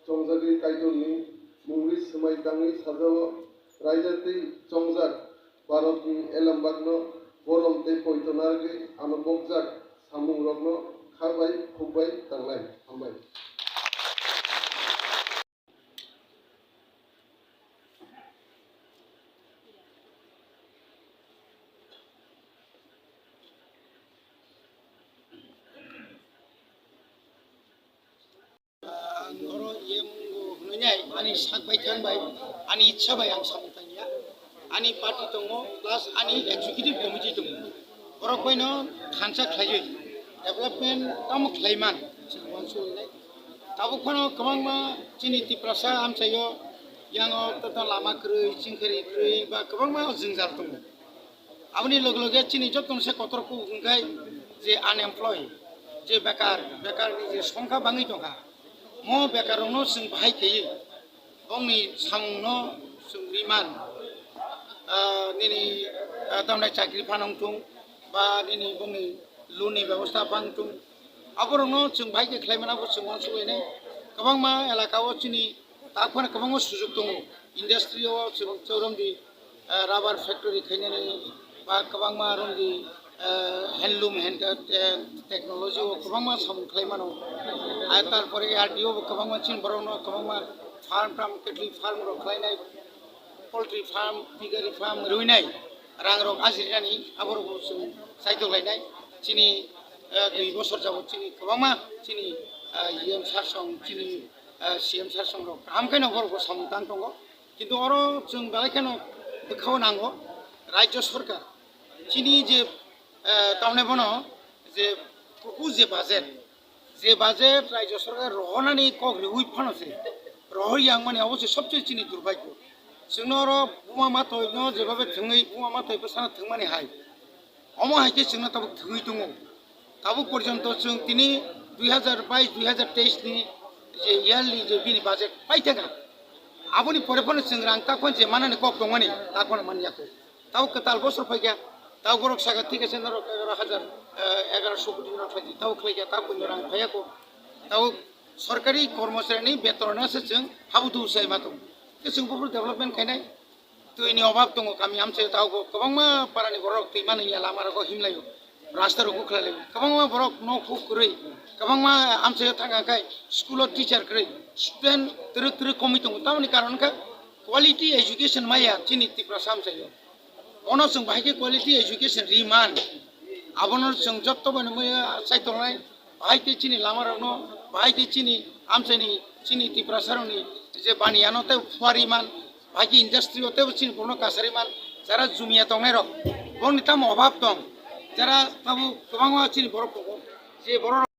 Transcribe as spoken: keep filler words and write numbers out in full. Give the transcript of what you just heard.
Chongjagwi Kaitorni mungwi swmai tangwi sajao, raida tei chongjak Bharatni elembakno borom tei poito narwgwi ano bokjak samungrokno kha bai khuk bai tangnai. Hambai. Ang oro E M O hwnwi nai, ani sak bai thang bai, ani itsa bai ang samung tangya. Ani party tongo, plus ani executive committee tongo. Borok baino thansa khlaiwi development tamo khlai man, chwng uansuknai. Tabuk phano kwbangma chini Tiprasa amchaio, yango tata lama kwrwi, chingkhari kwrwi, ba kwbangma jwngjal tongo. Aboni loge loge chini joto se kotor kuk hwnkhe je unemployed, je bekar, bekarni je songkha bangwi tongkha. Mo bekarrokno chwng bahai khaiwi bongni samungno chwng riman, ah, nini, ah, tamni chakri phano wngthung ba nini bongni loan ni bebosta phano wngthung. Aborokno chwng bahai khe khlai mano, abo chwng uansuknai. Kwbangma elaka o chini takhwna kwbangma sujok tongo. Industry o chwng choromdi, eh, rubber factory khainani ba kwbangma romdi, eh, handloom, hand, eh, technology o kwbangma samung khlai mano. Ar tarpore R D O bo kwbangma chini borokno kwbangma farm tam, cattle farm rok khlainai, poultry farm, piggery farm rwinai, rang rok ajirinani aborok bo chwng saitok lainai. Chini, eh, dui bosor jabot chini kwbangma chini, eh, E M sir song, chini, eh, C M sir song rok kaham khe no borok bo samung tang tongo. Kintu oro chwng belai kheno bwkhao nango Rajya Sarkar chini je, eh, tamni bono je propose je budget, je budget Rajya Sarkar rohornani kok riui phano se rohor yang mani abo se sobse chini durbhagyo. Chwngno oro buma ma toino jebabe thwngwi buma ma toi bwsano thwngmani hai. Omo hai khe chwngno tabuk thwngwi tongo. Tabuk porjonto chwng tini dui hazar bais dui hazar teis ni je yearly je bini budget paithaka. Aboni pore phano chwng rang takhon je manani kok tongmani takhon manyakho. Tabuk kwtal bosor phaikha. Tabuk borok saka thik ase norok egaroh hazar, eh, egaroh sho koti norok phaidi. Tabuk khlaikha, tabuk rang phaiya kho. Tabuk sorkari kormochari ni beton no se chwng habutu sai ma tongo. Khe chwng buphuru development khainai. Twi ni obab tongo kami amchaio, tabuk kwbangma para ni borok twi mani ya lama rogo himlaio, rasta rogo khlailaio. Kwbangma borok nok huk kwrwi, kwbangma amchaio thangkha khai school o teacher kwrwi, student twrwk twrwk komwi tongo. Tamoni karon kha quality education maya chini Tiprasa amchaio. Bono chwng bahai khe quality education ri man, abono chwng jotto bai no maya chai tongnai. Bahai khe chini lama rokno, bahai khe chini amchaini, chini Tiprasa rokni je baniya no tei phuari man, bahai khe industry o tei chini borokno kasari man, jara jumia tongnai rok, borokni tamo obab tong, jara tabuk kwbangma chini borok tongo, je borok